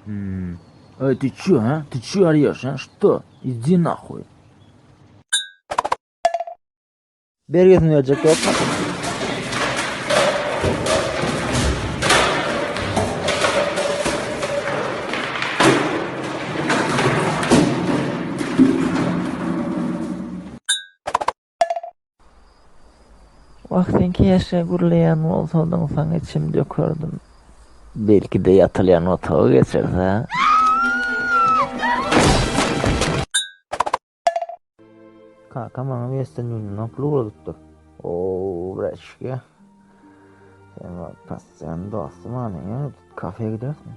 Hmm. Ey, ты чё, а? Ты чё орешь, а? Что? Иди нахуй. Bergisini berjek ýokmy? Wah sen keşge gürleýän bolsadyň saňa içimi dökerdim. Belki-de ýatylýan otaga geçerse. Kaka maňa Western Uniondan pul ugradypdyr. Ooo, braçka. Sen pasýan dostum a meň kafe giderismi?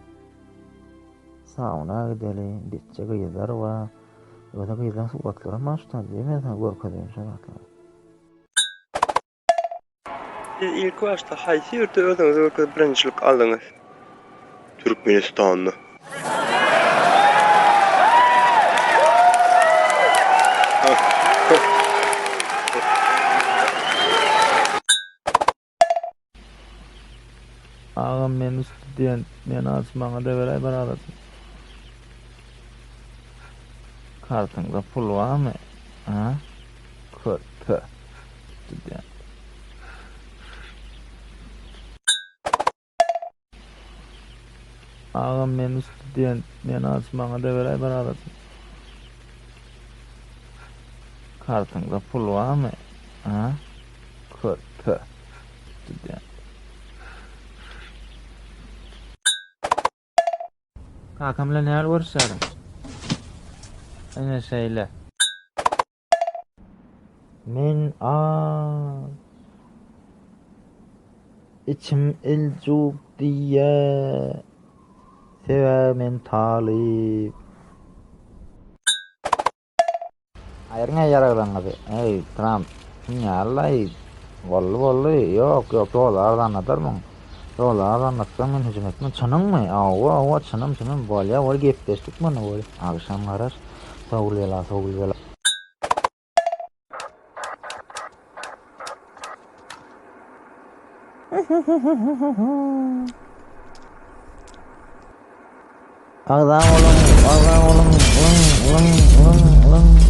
Sauna gideli, bitje gyzlar bar. Ýogsa gyzlaň suratlaram bar şu taýda, men saňa görkezeýin şo zatlary. Siz ilki başda haýsy ýurtda özüňizi görkezip birinjilik aldyňyz? Türkmenistanda. Agam men student men aç maňada beräý bir azajyk. Kartyňda pul barmy? A? Körpe. Student. Agam men student men aç maňada beräý bir azajyk. Kartyňda pul barmy? A? Körpe. Student. Kakam bilen nähili görüşýärin? Ine şeýle. Men a içim eljuk diýýä. Sebäbi men talyp. Aýryň-aý ýaraglaryňyzy. Eý, Tramp, ýallaý, boldy, boldy, ýok, ýok, doly arzanladarmyň? Doly arzanlatsaň men hüjüm etmen. Çynyňmy? Hawa, hawa, çynym, çynym, bolýa, bol, gepleşdik muny, bol. Agşam garaş, sowul bela, sowul bela. Agza boluň, agza boluň, lyň, lyň, lyň, lyň.